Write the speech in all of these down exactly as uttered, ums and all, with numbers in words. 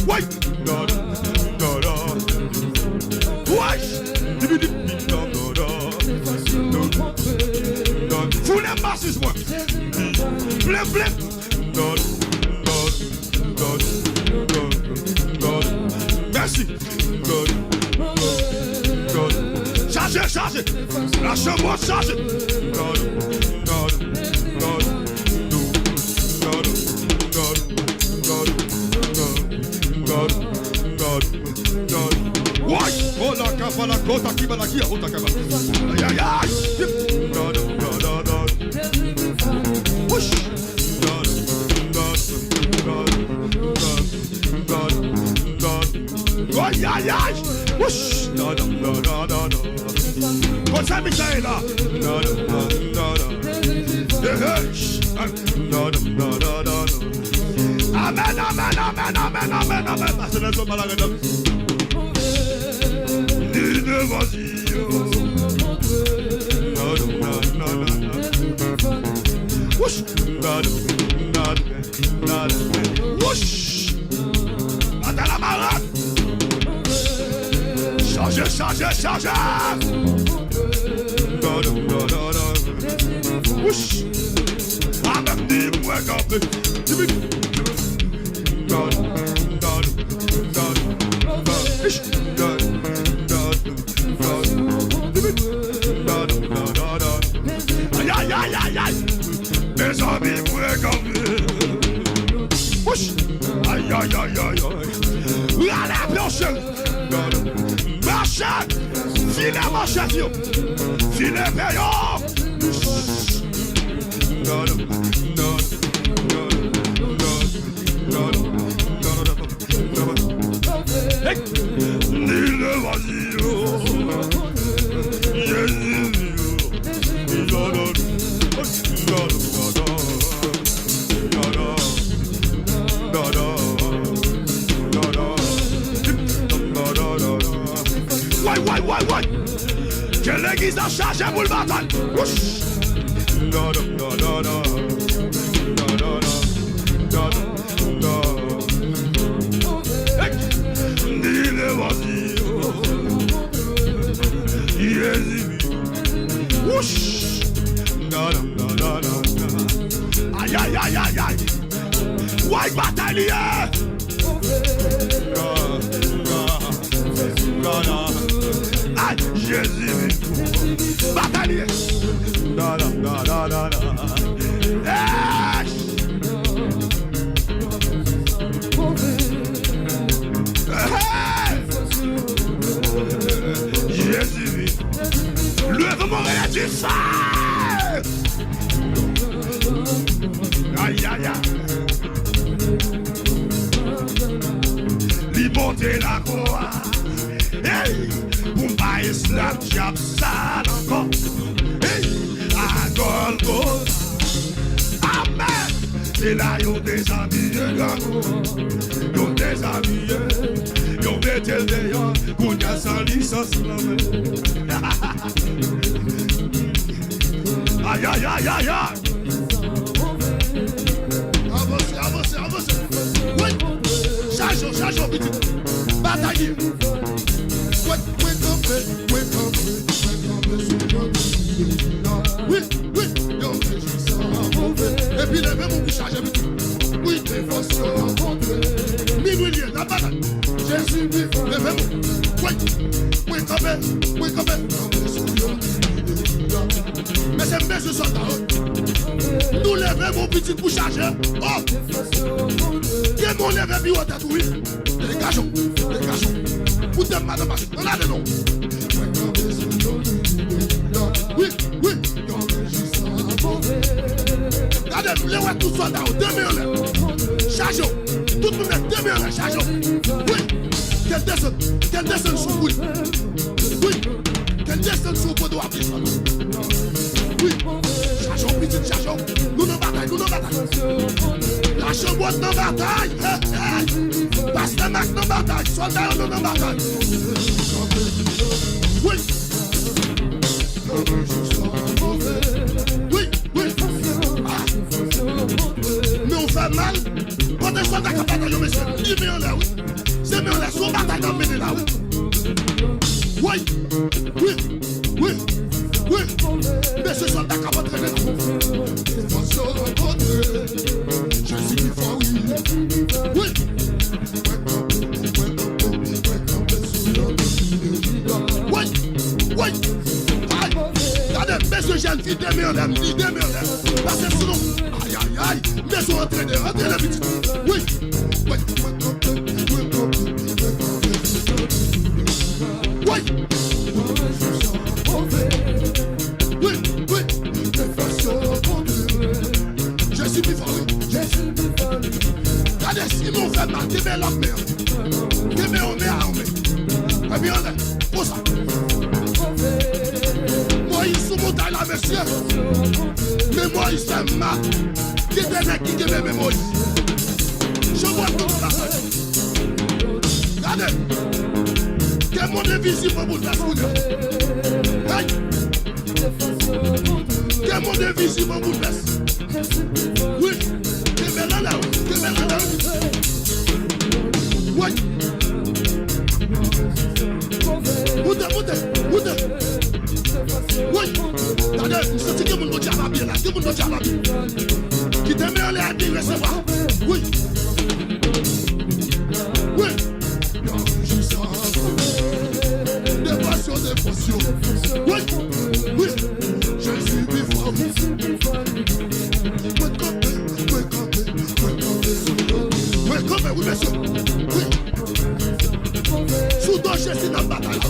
Woy! Woy! Foule masis mwen! Blèm, blèm! Mèsi! Chaje, chaje! Lachanmo chaje! Woy! Ola kabala kota kibala kia ota kabala. Ayayay! Wouch! Ayayay! Wouch! Kot sa Michel la? Hey, hey. Amèn, amèn, amèn, amèn, amèn, amèn. Pase nan zòn malade la. Ni de vòzi yo. Wouch! Wouch! Atè la malad! Chaje, chaje, chaje! Wouch! A menm ni mwen kanpe. Ish! Ay, ay, ay, ay, ay! Mezanmi, mwen kanpe. Wouch! Ay, ay, ay, ay, ay! Rale pye w, cheri! Mache! File manchèt yo! File pye yo! Hey! Ni de vòzi yo. Jezi yo. Woy, woy, woy, woy! Ke legliz la chaje pou l batay. Wouch! Hey! Ni de vòzi yo. Jezi. Wouch! Ay, ay, ay, ay, ay! Woy, batay li ye! Ay, Jezi! Batay li ye! Hey! Hey! Jezi! Leve mwen, reyèl di sa! Ay, ay, ay! Li monte lakò a. Hey! Pou m pa esklav dyab sa ankò. Hey! A Gòlgota. Amèn! Se la yo dezabiye dragon. Yo dezabiye. Yo mete l deyò. Kounye a san lisans nan men. Ay, ay, ay, ay, ay! Avanse, avanse, avanse. Wi. Chaje w, chaje w, pitit. Batay li. Wi, mwen kanpe, mwen kanpe, mwen kanpe sou yon wi, wi, yon rejwisans move. Epi leve moun pou chaje, pitit. Wi, defans yo rankontre. Minwi l ye, n ap batay. Jezi vivan, leve moun. Wi, mwen kanpe, mwen kanpe, kanpe sou yon wi. Mesye, m bezwen sòlda, wi. Nou leve moun pitit pou chaje. Oh! Gen moun leve pi wo tèt ou, wi. Degaje w, degaje w. Pou tèt madan mache. Ann ale non. Wi, wi. Gade, m le wè tout sòlda yo, de men anlè. Chaje w. Tout moun nèt, de men anlè, chaje w. Wi. Ke l desann, ke l desann sou w, wi. Wi. Ke l desann sou w kote w ap desann. Wi. Chaje w, pitit, chaje w. Nou nan batay, nou nan batay. Lachanbwòt nan batay. Hey, hey. Pastè Mak nan batay. Sòlda yo, nou nan batay. Wi. Wi, wi. Ah. Men w fè mal. Kote sòlda k ap batay yo, mesye? Li men anlè, wi. Se men anlè, se yon batay n ap mennen la, wi. Wi, wi, wi, wi. Mesye sòlda k ap antrene la. Jezi pi fò, wi. Wi. Woy! Woy! Ay! Gade, mesye jèn fi, de men anlè, m di de men anlè. Pase sou nou. Ay, ay, ay! Mesye antrene, antrene pitit. Wi! Woy! Woy! Wi! Wi! Jezi pi fò, wi. Jezi pi fò, wi. Gade, Simon fè mal, kenbe lòt men an. Kenbe yon men a yon men. Epi anlè, konsa. Moyiz sou montay la, mesye. Men Moyiz fè mal. Gen de nèg ki kenbe men Moyiz. Jan w ap konn sa. Gade. Gen moun envizib an boulvès kounye a. Hey! Gen moun envizib an boulvès. Wi. Kenbe l anlè, wi. Kenbe l anlè, wi. Wi. Moute, moute, moute. Wi. Gade, m santi gen moun Bondye ap abiye la. Gen moun Bondye ap abiye. Kite men anlè epi resevwa. Wi. Devasyon, devasyon. Wi, wi. Jezi pi fò. Mwen kanpe, mwen kanpe, mwen kanpe sou do. Mwen kanpe, wi, mesye. Wi. Sou do Jezi n ap batay la.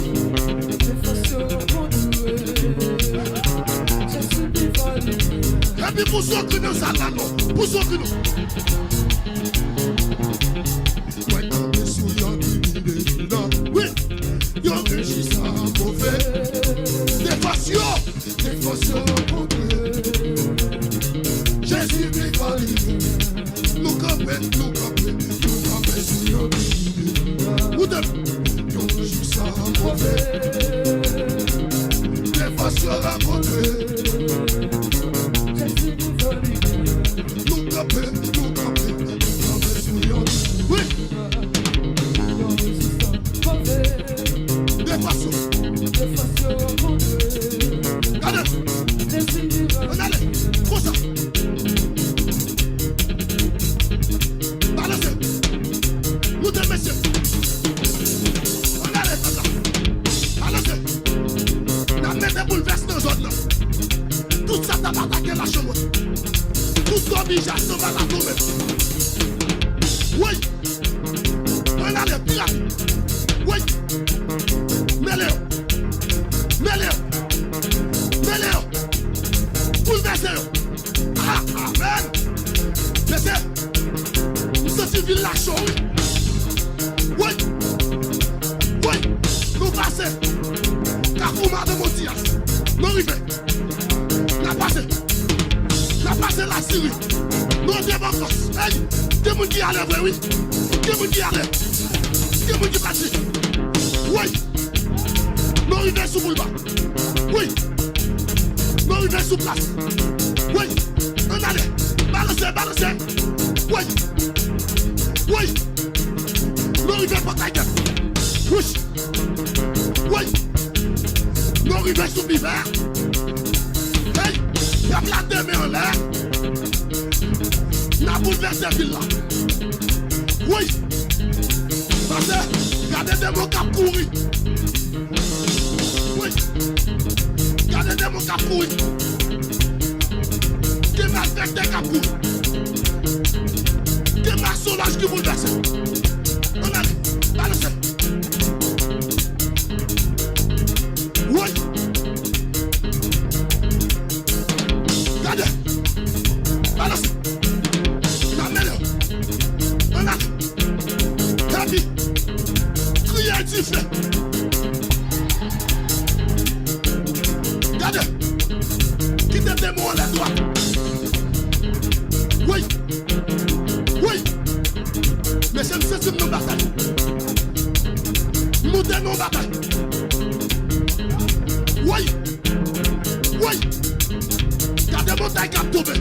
Epi pou sou kri nan sal la, non. Pou sou kri, non. Mwen kanpe sou yon tribin de vilò. Wi, yon rejis a move. Defans yo, defans yo kontre. Jezi vivan li. Nou kanpe, nou kanpe, nou kanpe sou yon tribin de vilò. Koute m. Yon rejis a move. Defans yo rankontre. Jezi vivan li. Nou kanpe, nou kanpe, nou kanpe sou yon. Wi. Defans yo. Gade. Ann ale. Konsa. Balanse. Moute mesye. Ann ale konsa. Balanse. N ap mete boulvès nan zòn nan. Tout sa k ap atake lachanbwòt. Tout kòbijay sanba la tonbe. Woy! Ann ale pi rapid. Woy! Mele yo. Mele yo. Mele yo. Boulvèse yo. Ah, amèn. Mesye, m santi vil la cho, wi. Woy! Woy! Nou pase Kafou Madan Motiyas. Nou rive. N ap pase. N ap pase Lasiri. Nou antre Bòkòs. Ey! Gen moun ki ale vre, wi. Gen moun ki ale. Gen moun ki pati. Woy! Nou rive sou boulva. Wi. Nou rive sou plas. Wi. Ann ale. Balanse, balanse. Wi. Wi. Nou rive Pòt Laydèn. Wi. Wi. Nou rive sou Pivè. Hey. Pèp la de men anlè. N ap boulvèse vil la. Wi. Pase, gade demon k ap kouri. Wi. Gade demon k ap kouri. Gen malfektè k ap kouri. Gen masonlaj ki boulvèse. Ann ale, balanse. Woy. Gade. Balanse. N ap mennen. nan batay. Moute nan batay. Woy! Woy! Gade montay k ap tonbe.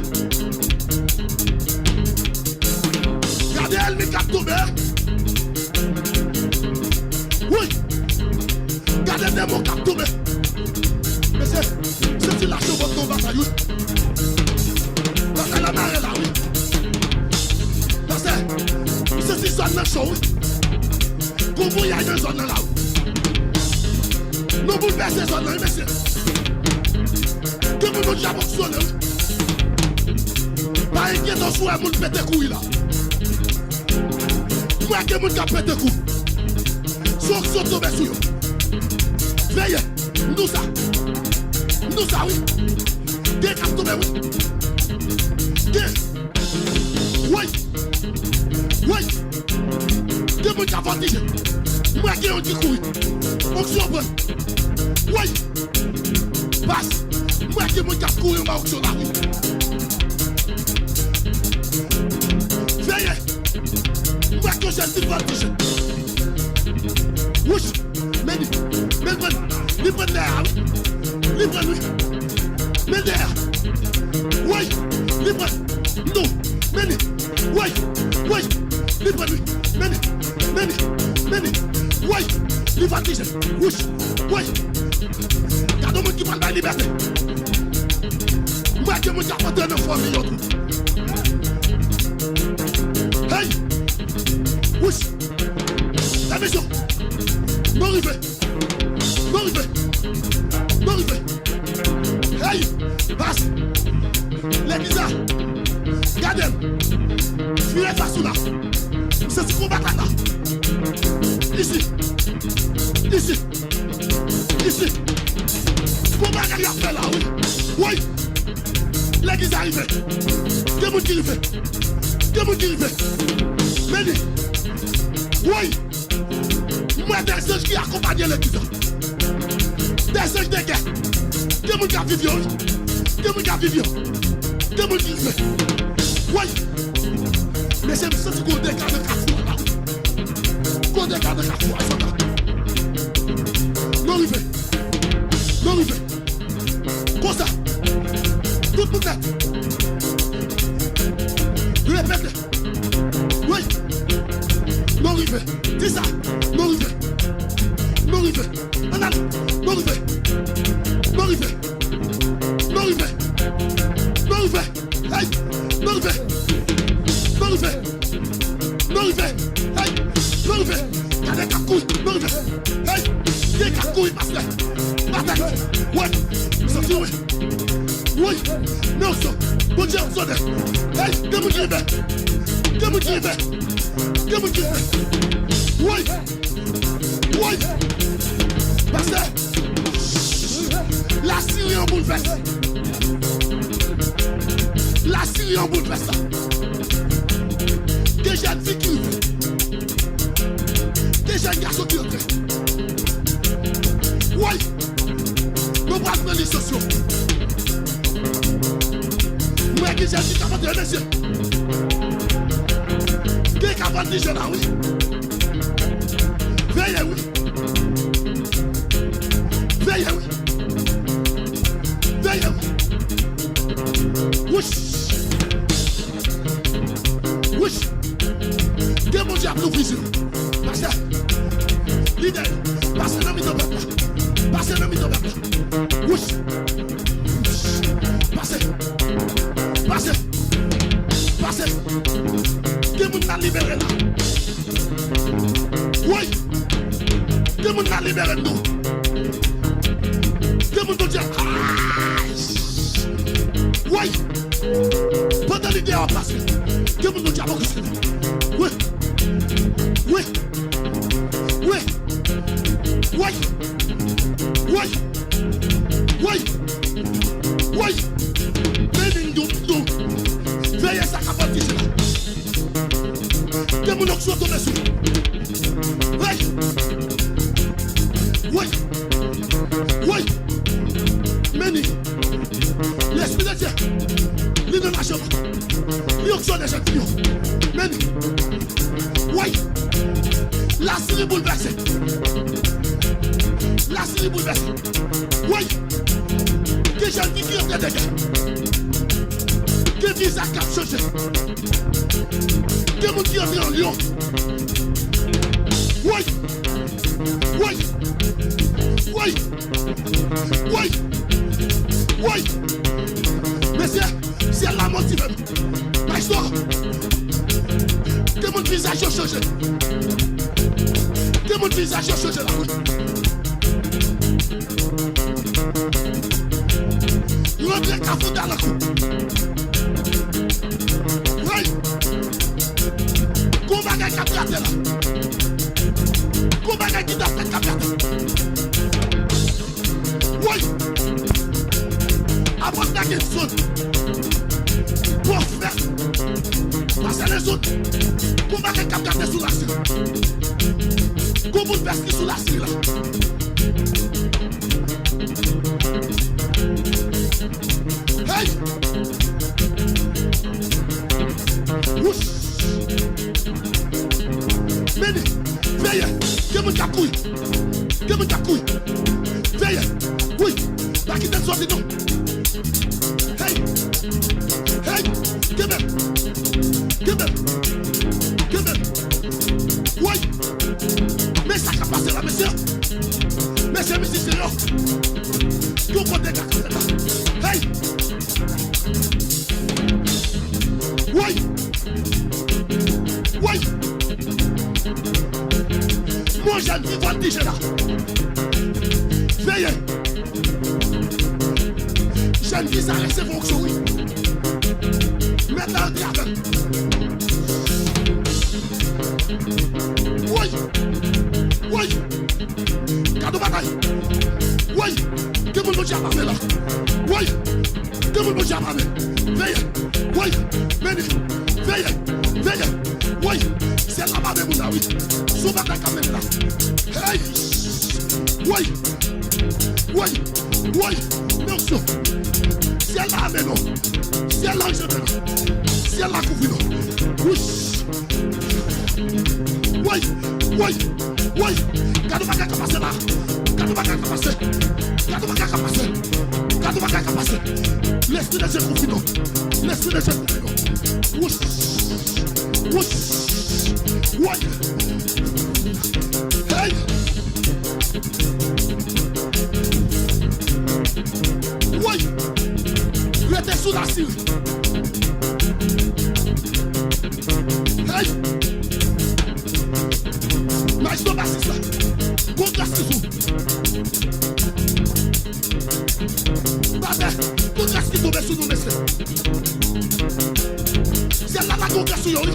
Gade ènmi k ap tonbe. Woy! Gade demon k ap tonbe. Mesye, m santi lache bòt nan batay, wi. Batay la mare la, wi. Pastè, m santi zòn nan cho, wi. Gon voyaj nan zòn nan la, wi. Nou boulvèse zòn nan, wi, mesye. Gen moun nou djab fonksyone, wi. Pa enkyete w si w wè moun pete kouri la. M wè gen moun k ap pete kou. Se onksyon tonbe sou yo. Veye. Nou sa. Nou sa, wi. Gen k ap tonbe, wi. Gen. Woy. Woy. Gen moun k ap vòltije. M wè gen yon ki kouri. Onksyon pran. Woy. Pas. M wè gen moun k ap kouri anba onksyon la, wi. Veye. M wè gen yon jèn fi k vòltije. Wouch. Men li. Men l pran. Li pran dèyè a, wi. Li pran, wi. Men dèyè a. Woy. Li pran. Non. Men li. Woy. Woy. Li pran, wi. Men li. Men li. Men li. Woy. Li vòltije. Wouch. Woy. Gade yon moun ki pral bay libète. M wè gen moun k ap antre nan fanmi yo tou. Hey! Wouch! Fè misyon! Nou rive! Nou rive! Nou rive! Hey! Pas! Legliz la! Gade m! Vire fas ou la! M santi konba la la! Isi! Isi! Isi! Gon bagay y ap fè la, wi! Woy! Legliz a rive! Gen moun ki rive! Gen moun ki rive! Men li! Woy! M wè de zanj ki akonpanye legliz la! De zanj de gè! Gen moun k ap viv yo, wi! Gen moun k ap viv yo! Gen moun ki rive! Woy! Mesye, m santi gon dega nan kafou a la, wi! Gon dega nan kafou a, sòta! Nou rive! Nou rive! Konsa! Tout moun nèt! Repete! Wi! Nou rive! Di sa! Nou rive! Nou rive! Ann ale! Nou rive! Nou rive! Nou rive! Nou rive! Hey! Nou rive! Nou rive! Nou rive! Hey! Nou rive! Gade k ap kouri! Nou rive! Hey! Gen k ap kouri, pastè! Batay! Woy! M santi, wi! Woy! Men onksyon! Bondye onksyone! Hey! Gen moun ki rive! Gen moun ki rive! Gen moun ki rive! Woy! Woy! Pastè! Lasiri an boulvès! Lasiri an boulvès la! Gen jèn fi ki rive! Gen jèn gason ki antre! Woy! Nou pral pran lisans yo! M wè gen jèn fi k ap antre, mesye! Gen k ap antre jèn la, wi! Veye, wi! Veye, wi! Veye, wi! Wouch! Wouch! Gen Bondye ap louvri je nou. Pastè! Lidè! Pase nan mitan pèp la! Pase nan mitan pèp la! Wouch! Pase! Pase! Pase! Gen moun nan libere la! Woy! Gen moun nan libere nou! Gen moun Bondye ap... Ay! Woy! Pandan li deyò pase, gen moun Bondye ap okipe. Wi! Wi! Wi! Woy! Woy! Woy! Woy! Men li dou, dou. Veye sa k ap vòltije la. Gen moun onksyon tonbe sou yo. Hey! Woy! Woy! Men li! Lespri de Dye! Li nan lachanm! Li onksyone jèn fi yo! Men li! Woy! Lasiri boulvèse. Lasiri boulvèse. Woy! Gen jèn fi ki rantre dèyè. Gen vizaj k ap chanje. Gen moun ki rantre an lyon. Woy! Woy! Woy! Woy! Woy! Mesye, syèl la motive m. Maestro! Gen moun vizaj yo chanje. Gen moun vizaj yo chanje la, wi. Rantre Kafou Dalankou. Hey! Gon bagay k ap gate la. Gon bagay ki t ap fèt k ap gate. Woy! Apot la gen zòn. Pwofèt. Pastè Lezòd. Gon bagay k ap gate sou Lasiri. Gon boulvès ki sou Lasiri la. Hey! Wouch! Meni, veye, gen moun k ap kouri. Gen moun k ap kouri. Veye, wi, pa kite l soti non. Hey, hey, kenbe, kenbe, kenbe. Woy, men sa k ap pase la, mesye. Mesye mizisyen yo, yon kote ka kanpe la. Hey! Woy! Woy! Mon jèn ki vòltije la. Veye! Jèn fi sa resevwa onksyon, wi. Mèt la antre avè l. Woy! Woy! Gade yon bagay! Woy! Gen moun Bondye ap ame la! Woy! Gen moun Bondye ap ame! Veye! Woy! Meni! Veye! Veye! Woy! Syèl la ap ame moun la, wi! Se yon bagay k ap mennen la! Hey! Woy! Woy! Woy! Men onksyon! Syèl la ame nou! Syèl la anjebe nou! Syèl la kouvri nou! Wouch! Woy! Woy! Woy! Gade yon bagay k ap pase la! Gade yon bagay k ap pase! Gade yon bagay k ap pase! Gade yon bagay k ap pase! Lespri de Dye kouvri nou! Lespri de Dye kouvri nou! Wouch! Wouch! Woy! Hey! Woy! Rete sou Lasiri! Hey! Maestro basis la! Gon gras ki sou! Batè! Gon gras ki tonbe sou nou, mesye! Syèl la lage yon gras sou yo, wi!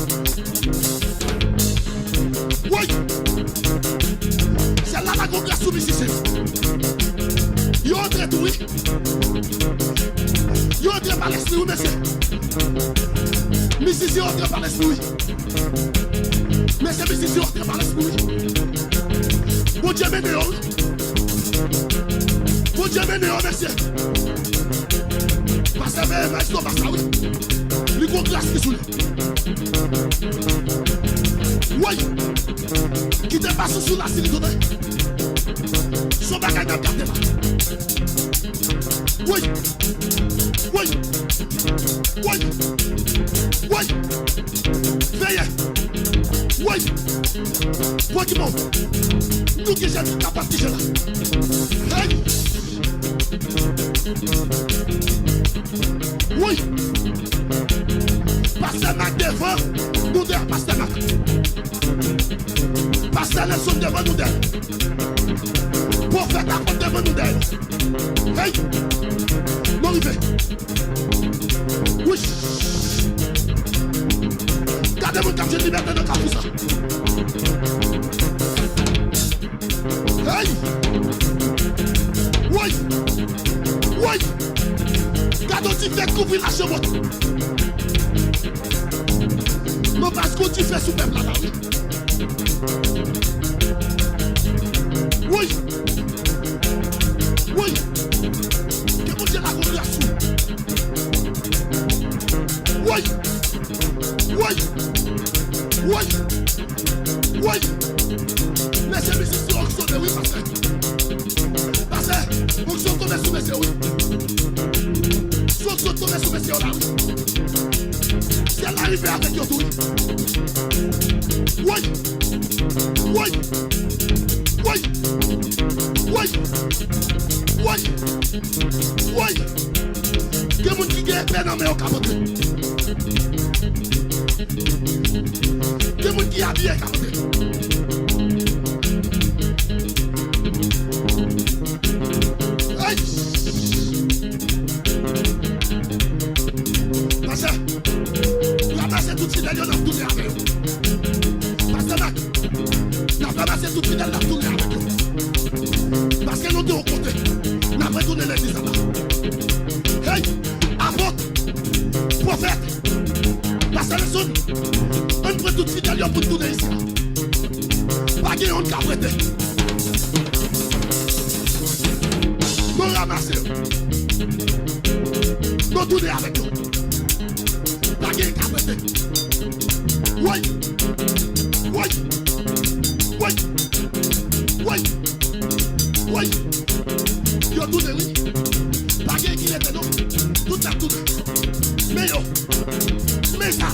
Woy! Syèl la lage yon gras sou mizisyen! Yo antre tou, wi! Yo antre pa lespri, wi, mesye! Mizisyen yo antre pa lespri, wi! Mesye mizisyen yo antre pa lespri, wi! Bondye mennen yo, wi! Bondye mennen yo, mesye! Pastè veye maestro ba sa, wi! Li gon gras ki sou li! Woy! Kite pa sou sou Lasiri tounen! Se yon bagay n ap gade la! Woy! Woy! Woy! Woy! Veye! Woy! Pran ki bon! Nou ki jèn ki kapab ki jèn la! Hey! Woy! Pastè Mak devan, nou dèyè Pastè Mak. Pastè Nelson devan, nou dèyè. Pwofèt Apot devan, nou dèyè. Hey! Nou rive. Wouch! Gade moun k ap jwenn libète nan kafou sa. Hey! Woy! Woy! Gade yon dife kouvri lachanm. Mwen pa gon dife sou pèp la, la, wi. Woy! Woy! Ke Bondye lage yon gras sou. Woy! Woy! Woy! Woy! Woy! Mesye, mizik se onksyon wi, pastè. Pastè, onksyon tonbe sou mesye, wi. Se onksyon tonbe sou mesye yo la, wi. Syèl la rive avèk yo tou, wi. Woy! Woy! Woy! Woy! Woy! Woy! Gen moun ki gen epe nan men yo k ap antre. Gen moun ki abiye k ap antre. Ay! Pastè, ramase tout fidèl yo, n ap tounen avè yo. Pastè Mak, n ap ranmase tout fidèl, n ap tounen avèk yo. Paske nou te yon kote, n ap retounen legliz la. Hey, apot, pwofèt, pastè Nelson, ann pran tout fidèl yo pou n tounen isi a. Pa gen youn k ap rete. Nou ranmase yo. Nou tounen avèk yo. Pa gen youn k ap rete. Woy! Woy! Woy! Woy! Woy! Yo tounen, wi. Pa gen ki rete, non. Tout ap tounen. Men yo. Men sa.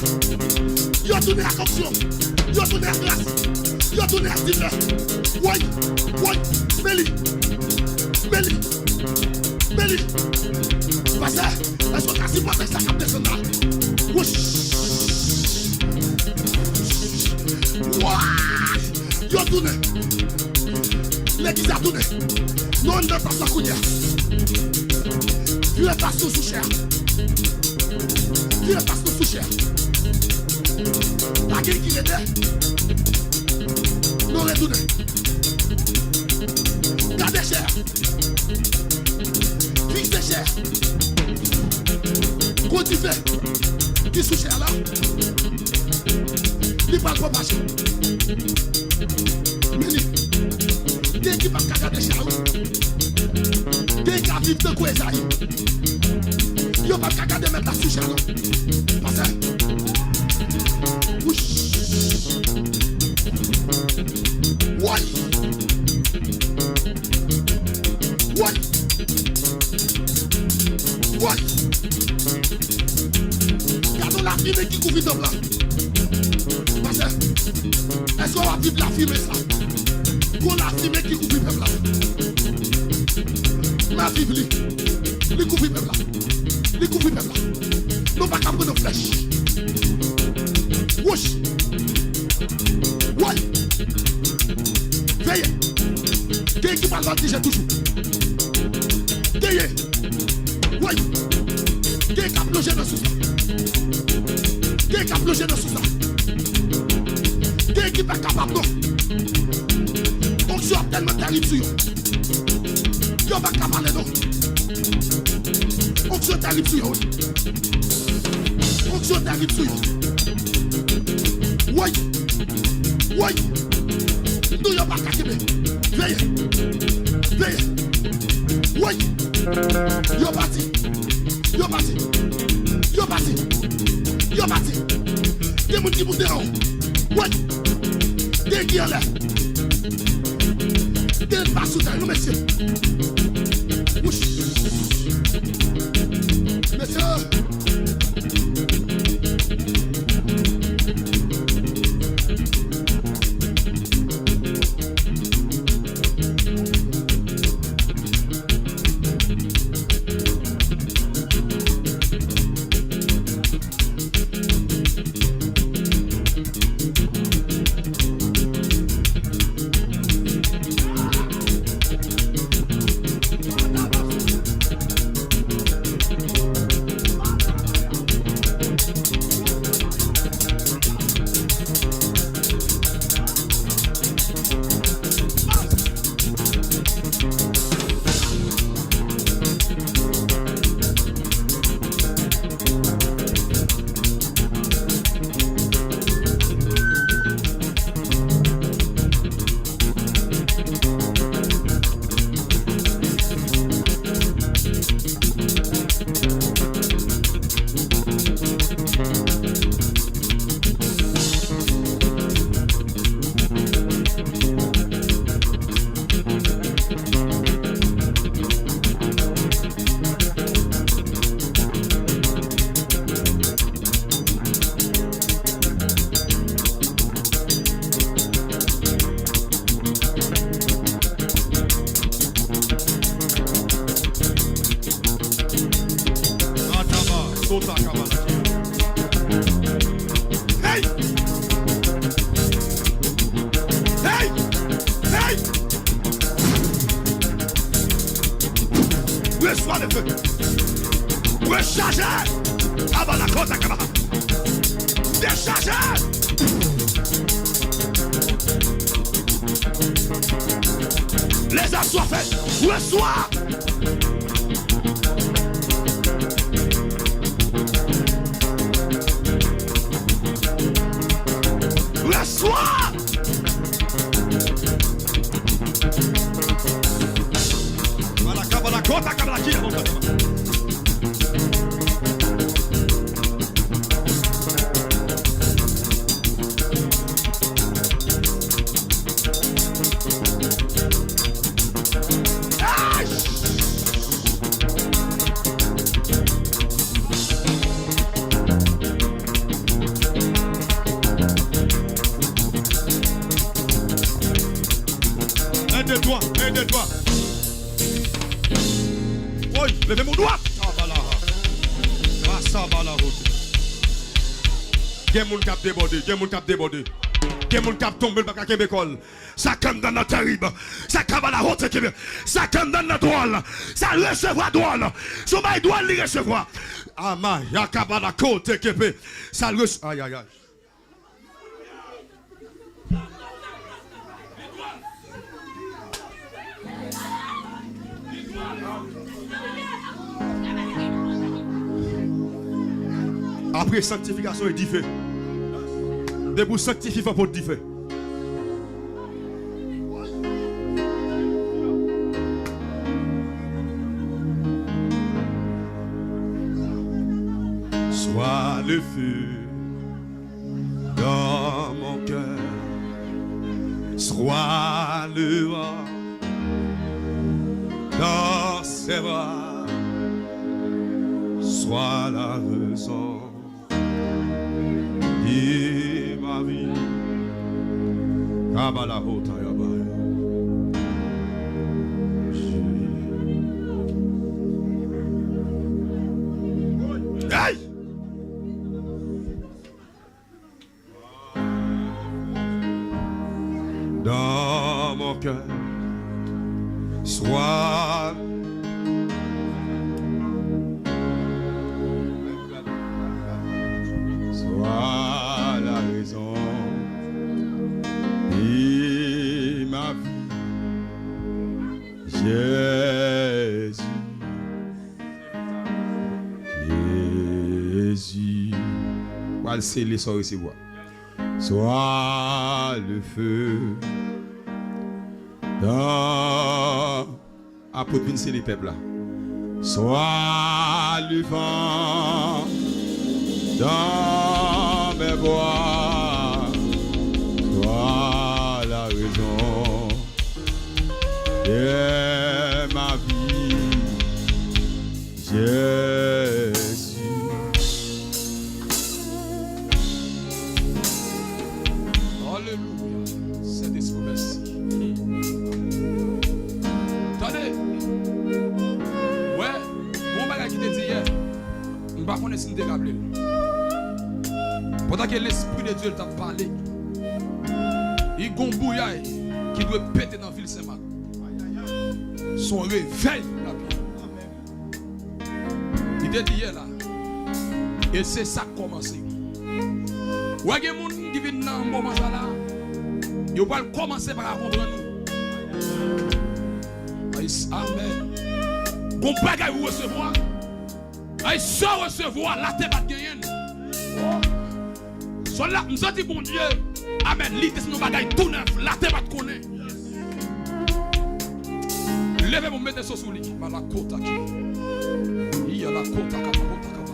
Yo tounen ak onksyon. Yo tounen ak gras. Yo tounen ak dife. Woy! Woy! Men li. Men li. Men li. Pastè, èske w ka sipòte sa k ap desann la? Wouch! Woy! Yo tounen. Legliz la tounen. Nou anndan tanp la kounye a. Vire fas nou sou chè a. Vire fas nou sou chè a. Pa gen ki rete. Nou retounen. Gade chè a. Fikse chè a. Gwo dife ki sou chè a la. Li pral pwopaje. Men li. Gen ki p ap ka gade chè a, wi. Gen ki ka viv tankou Ezayi. Yo p ap ka gade mèt la sou chè a, non. Pastè. Wouch. Woy. Woy. Woy. Gade lafimen ki kouvri tanp la. Pastè, èske w ap viv lafimen sa? Gon lafimen ki kouvri pèp la. M ap viv li. Li kouvri pèp la. Li kouvri pèp la. Nou pa ka pran nan flèch. Wouch. Woy. Veye. Gen ki pral voltije toujou. Veye. Woy. Gen k ap lonje nan sous la. Gen k ap lonje nan sous la. Gen ki pa kapab non. Onksyon ap tèlman terib sou yo. Yo pa ka pale non. Onksyon terib sou yo, wi. Onksyon terib sou yo. Woy. Woy. Nou yo pa ka kenbe. Veye. Veye. Woy. Yo pati. Yo pati. Yo pati. Yo pati. Gen moun ki moute anwo. Woy. Gen ki anlè. Gen pa sou tèt nou, mesye. Wouch. Mesye. Rechaje! Abalakota kaba! Dechaje! Lèzaswafe, reswa! Reswa! Balaka, balakota, kabalaki, abakota. Ay! Un, deux, trois, un, deux, trois. Woy, leve men w dwat. Sabala. Masabala. Gen moun k ap debòde, gen moun k ap debòde. Gen moun k ap tonbe, l pa ka kenbe kò l. Sa kandan nan terib. Sa kabala hote kebe. Sa kandan nan dwòl. Sa resevwa dwòl. Si w bay dwòl, li resevwa. Ama, ya kabala kote kebe. Sa res-, ay, ay, ay. Apre sanktifikasyon e dife. Depi w sanktifye, fò pot dife. Sois le feu dans mon cœur, sois le vent dans ses bras, sois la raison de ma vie. Kabala hota yaba. Hey! Dans mon cœur, sois, sois la raison de ma vie. Jezi. Jezi. Pral sele sa w resevwa. Sois le feu dans, apot vin sele pèp la. Sois le vent dans mes bras. Sois la raison de ma vie, Jezi. Alelouya. Sentespri, mèsi. Tande. Wè, gon bagay ki te di yè. M pa konnen si n te raple l. Pandan ke Lespri de Dye t ap pale, li gon bouyay ki dwe pete nan vil Senmak. Se yon revèy l ap ye. Li te di yè la. E se sa k kòmanse. Wè gen moun ki vin nan moman sa la, yo pral kòmanse pa ka konprann ou. Ay, amèn. Gon bagay ou resevwa. Ay, sa w resevwa, latè pa t genyen l. Sòl la, m santi Bondye, amèn, li desann yon bagay tou nèf, latè pa t konnen. Leve pou m mete so sou li. Malakota ki. Iya lakota kaba, kota kaba.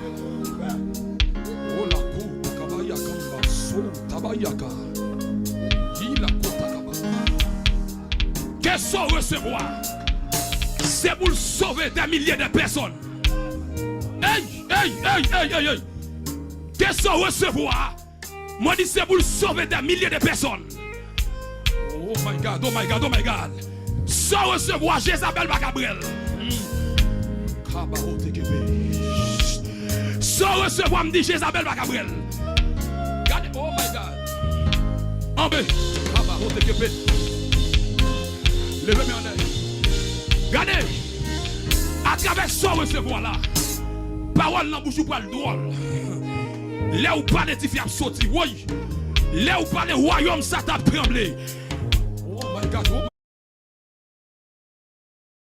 O lakota kaba, yakamba so, tabayaka. Yi lakota kaba. Ke sa w resevwa, se pou l sove dè milye de pèsòn. Ey, ey, ey, ey, ey, ey. Ke sa w resevwa, mwen di se pou l sove dè milye de pèsòn. Oh my God, oh my God, oh my God. Sa w resevwa, Jezabèl pa ka pran l. Kaba o te kebe. Sa w resevwa, m di Jezabèl pa ka pran l. Gade, oh my God. Anbe, kaba o te kebe. Leve men anlè. Gade. Atravè sa w resevwa la, pawòl nan bouch ou pral dwòl. Lè ou pale, dife ap soti. Woy! Lè ou pale, wayòm sa t ap tranble. Oh my God!